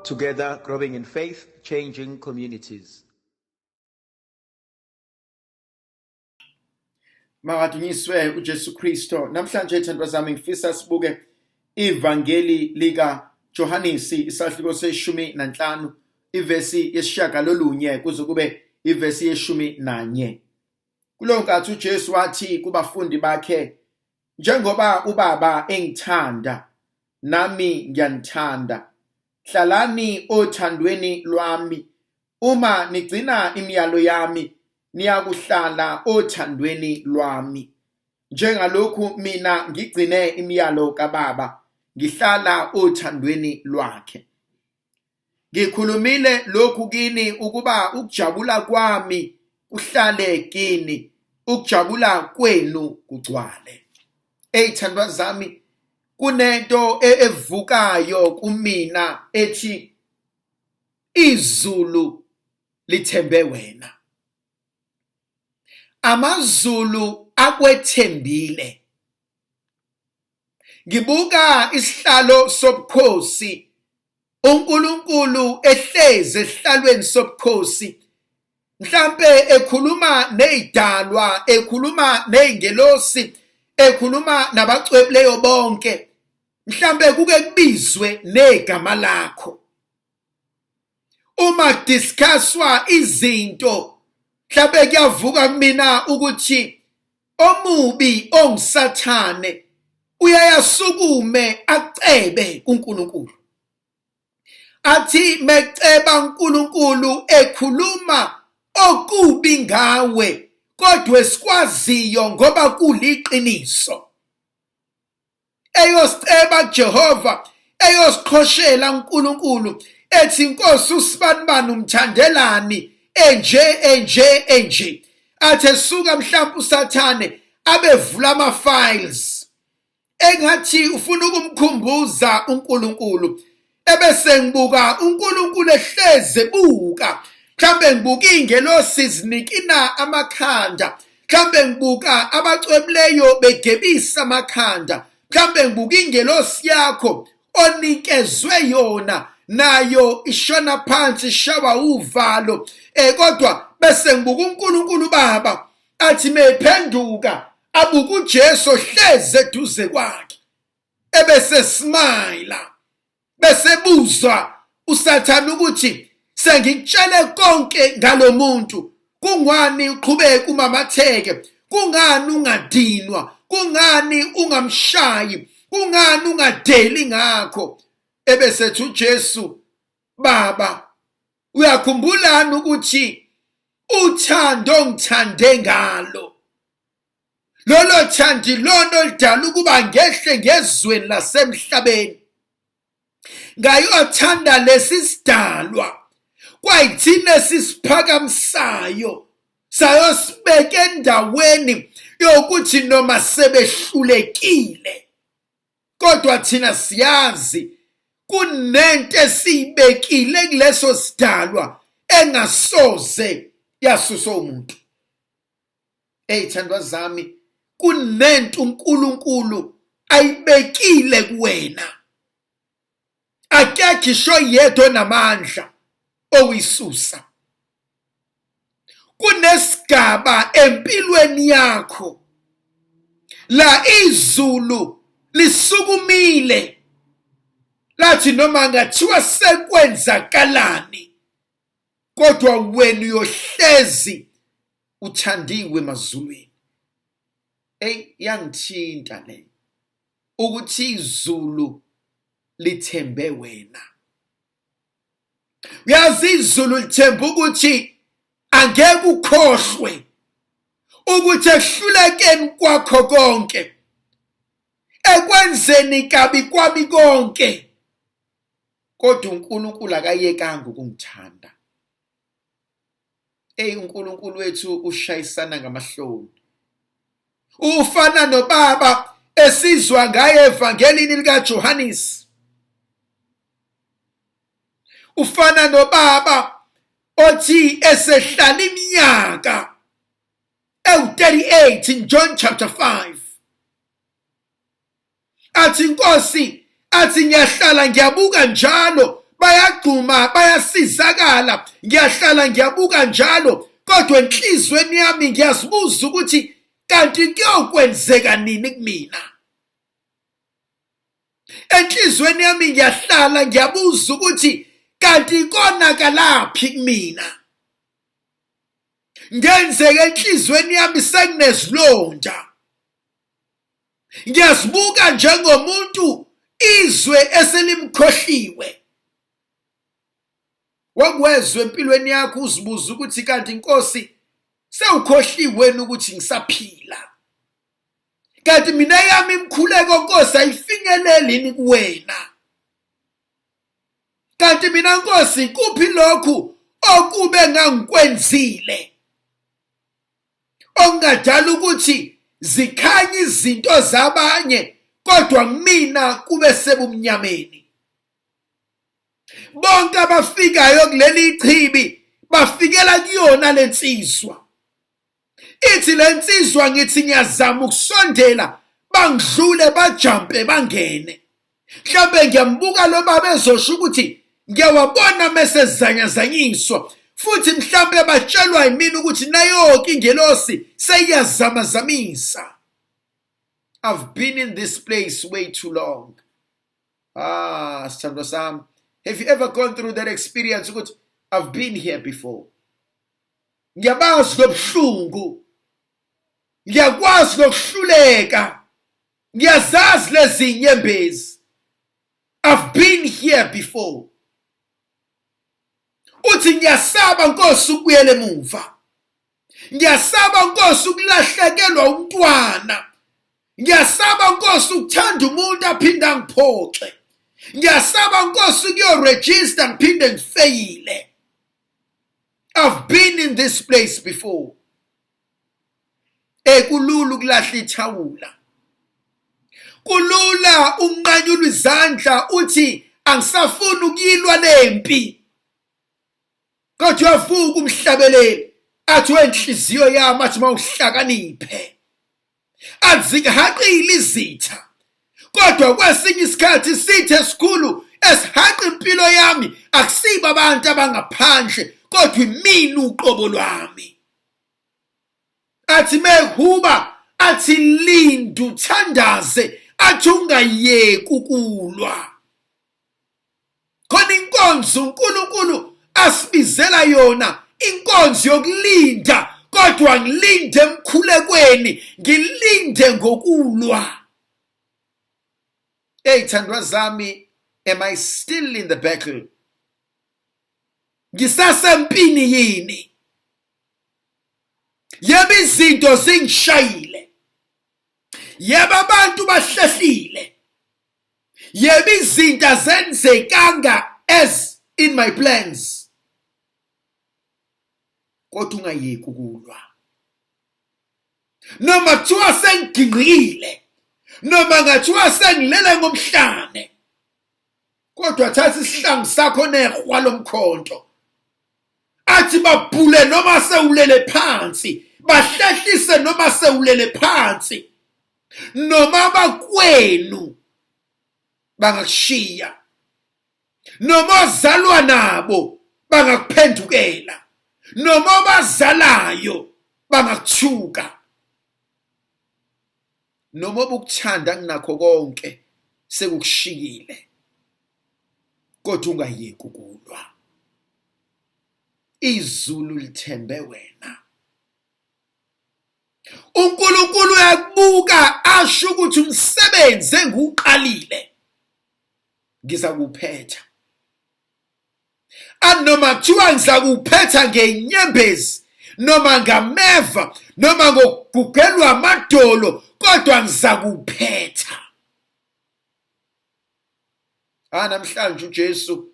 Together, growing in faith, changing communities. Makadunyiswe uJesu Kristo. Namhlanje thandwa zami ngifisa sibuke ivangeli lika Johanisi isahluko seshumi nanhlanu ivesi yesishiyagalolunye kuze kube ivesi yeshumi nanye. Kuleyo nkathi uJesu wathi kubafundi bakhe, njengoba uBaba engithanda, nami ngiyanithanda. Hlalani othandweni lwami. Uma nigcina imiyalo yami, niyakuhlala othandweni lwami. Njengalokhu mina ngigcine imiyalo kaBaba, ngihlala othandweni lwakhe. Ngikhulumile lokhu kini ukuba ukujabula kwami kuhlale kini, ukujabula kwenu kugcwale. Ey'thandwa zami, kunento evukayo kumina ethi izulu lithembe wena. Amazulu akwethembile. Ngibuka isihlalo sobukhosi uNkulunkulu ehlezi esihlalweni sobukhosi mhlampe ekhuluma nezidalwa ekhuluma nezingelosi ekhuluma nabacwebileyo bonke mhlampe kuke kubizwe negama lakho uma kudiscusswa izinto mhlampe kuyavuka kumina ukuthi omubi ongusathane uyayasukume acebe kuNkulunkulu athi meceba uNkulunkulu ekhuluma okubi ngawe kodwa esikwaziyo ngoba kuliqiniso eyosiceba kuJehova eyosiqhoshela uNkulunkulu ethi inkosi usibanibani umthandelani enje enje enje athi esuka mhlawumbe usathane abevula ama files engathi ufuna ukumkhumbuza uNkulunkulu ebese ngibuka uNkulunkulu ehleze buka mhlambe ngibuka ingelosi zinikina amakhanda mhlambe ngibuka abacwebileyo begebisa amakhanda mhlambe ngibuka ingelosi yakho onikezwe yona nayo ishona phansi ishawa uvalo eh kodwa bese ngibuka uNkulunkulu baba athi mephenduka abuka uJesu hleze eduze kwakhe ebese smile bese buzwa uSathane ukuthi sengikutshele konke ngalomuntu kungani uqhubeke umamatheke kungani ungadinwa kungani ungamshayi kungani ungadeli ngakho ebesethi uJesu baba uyakhumbulani ukuthi uthando ongithande ngalo lolo thandi lona oludala ukuba ngehle ngezweni lasemhlabeni ngayothanda lesi sidalwa kwayithina esisiphakamisayo sayosibeka endaweni yokuthi noma sebehlulekile kodwa thina siyazi kunento esiyibekile kuleso sidalwa engasoze yasuswa umuntu. Ey'thandwa zami kunento uNkulunkulu ayibekile kuwena akekho isho yedwa onamandla okuyisusa kunesigaba empilweni yakho la izulu lisukumile lathi noma ngathiwa sekwenzakalani kodwa wena uyohlezi uthandiwe emazulwini. Eyi yangithinta le ukuthi izulu lithembe wena. Uyazi izulu lithemba ukuthi angeke ukhohlwe ukuthi ekuhlulekeni kwakho konke ekwenzeni kabi kwami konke kodwa uNkulunkulu akayekanga ukungithanda. Eyi uNkulunkulu wethu ushayisana ngamahloni. Ufana nobaba esizwa ngaye evangelini likaJohannes. Ufana nobaba othi esehlala iminyaka ewu-38 in John chapter 5 athi inkosi athi ngiyahlala ngiyabuka njalo. Bayagxuma, bayasizakala. Ngiyahlala ngiyabuka njalo, kodwa enhlizweni yami ngiyazibuza ukuthi kanti kuyokwenzeka nini kumina. Enhlizweni yami ngiyahlala ngiyabuza ukuthi kanti konakalaphi kumina. Ngenzeka enhlizweni yami senginezilonda. Ngiyazibuka njengomuntu izwe eselimkhohliwe. Wakwezwe empilweni yakho uzibuza ukuthi kanti inkosi sewukhohliwe ukuthi ngisaphila. Kanti mina yami imikhuleko Nkosi ayifinyeleli yini kuwena? Kanti mina Nkosi kuphi lokhu okube ngangikwenzile okungadala ukuthi zikhanye izinto zabanye kodwa mina kube sebumnyameni? Bonke abafikayo kuleli chibi bafikela kuyona lensizwa. Ithi lensizwa ngithi ngiyazama ukusondela, bangidlule, bajampe, bangene. Mhlawumbe ngiyambuka lo baba ezosho ukuthi ngiyawabona mese zanyazanyiswa, futhi mhlawumbe batshelwa yimina ukuthi nayoke ingelosi seyiyazamazamisa. I've been in this place way too long. Ah, sithandwa sami, have you ever gone through that experience ukuthi I've been here before? Ngiyabazi lobuhlungu, ngiyakwazi lokuhluleka, ngiyazazi lezi nyembezi. I've been here before. Uthi ngiyasaba Nkosi ukubuyela emuva, ngiyasaba Nkosi ukulahlekelwa umntwana, ngiyasaba Nkosi ukuthanda umuntu aphinde angiphoxe, ngiyasaba Nkosi ukuyoregister ngiphinde ngifeyile. I've been in this place before. Ekulula ukulahla ithawula, kulula ukunqanyulwa izandla uthi angisafuni ukuyilwa lempi, kodwa uyavuka umhlabeleli athi wenhliziyo yami, athi mawuhlakaniphe, azihaqile izitha, kodwa kwesinye isikhathi sithe esikhulu esihaqa impilo yami akusibo abantu abangaphandle kodwa imina uqobo lwami. Athi mehuba, athi linda uthandaze, athi ungayeki ukulwa. Khona inkonzo uNkulunkulu asibizela yona, inkonzo yokulinda, kodwa ngilinde emkhulekweni, ngilinde ngokulwa. Hey thandwa zami, am I still in the battle? Ngisasempini yini? Yebo izinto zingishayile, yebo abantu bahlehlile, yebo izinto azenzekanga as in my plans, kodwa ungayeki ukulwa. Noma kuthiwa sengigingqikile, noma ngathiwa sengilele ngomhlane, kodwa thatha isihlangu sakho nehwa lomkhonto, athi babhule noma sewulele phansi, bahlehlise noma sewulele phansi, noma abakwenu bangakushiya, noma ozalwa nabo bangakuphendukela, noma abazalayo bangakuthuka, noma obukuthanda kunakho konke sekukushiyile, kodwa ungayeki ukulwa. Izulu lithembe wena. uNkulunkulu uyakubuka asho ukuthi umsebenzi engiwuqalile ngizakuphetha. Anoma kuthiwa ngizakuphetha ngenyembezi noma ngameva noma ngokugugelwa amadolo, kodwa ngizakuphetha. Namhlanje uJesu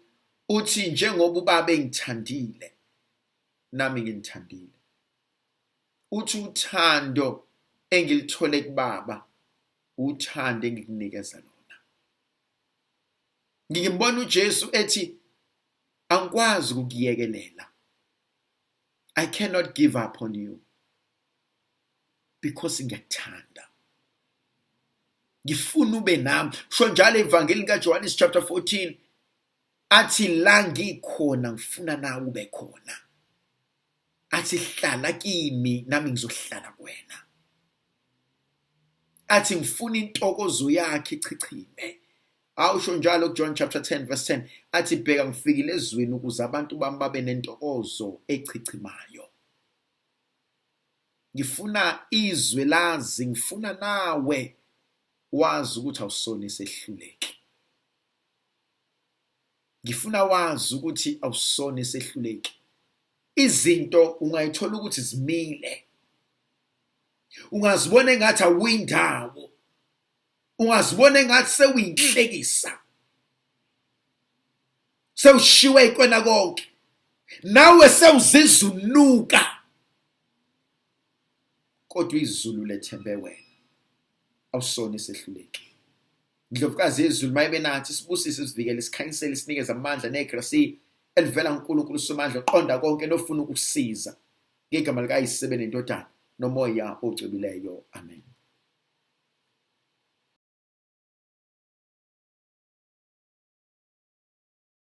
uthi njengoba uBaba engithandile nami nginithandile. Uthi uthando engilithole kuBaba uthando engikunikeza lona. Ngimbona uJesu ethi angikwazi ukukuyekelela. I cannot give up on you because ngiyakuthanda. Ngifuna ube nami. Sho njalo evangelini kaJohannes chapter 14. Athi la ngikhona ngifuna nawe ube khona. Athi hlala kimi nami ngizohlala kuwena. Athi ngifuna intokozo yakhe ichichime. Awusho njalo kuJohn chapter 10 verse 10 athi bheka ngifikile ezweni ukuze abantu bami babe nentokozo echichimayo. Ngifuna izwe lazi, ngifuna nawe wazi ukuthi awusona isehluleki. Ngifuna wazi ukuthi awusona isehluleki. Izinto ungayithola ukuthi zimile. Ungazibona engathi awuyindawo. Ungazibona engathi sewuyinhlekisa. Sewushiwe ikwena konke. Nawe sewuzizunuka. Kodwa izulu lethembe wena. Awusona isehluleki. Ndlovukazi yezulu mayibe nathi sibusise sivikele sikhanyisele sinikeze amandla negrasi elivela kuNkulunkulu Somandla oqonda konke nofuna ukusiza ngegama likaYise nendodana nomoya ocwebileyo. Amen.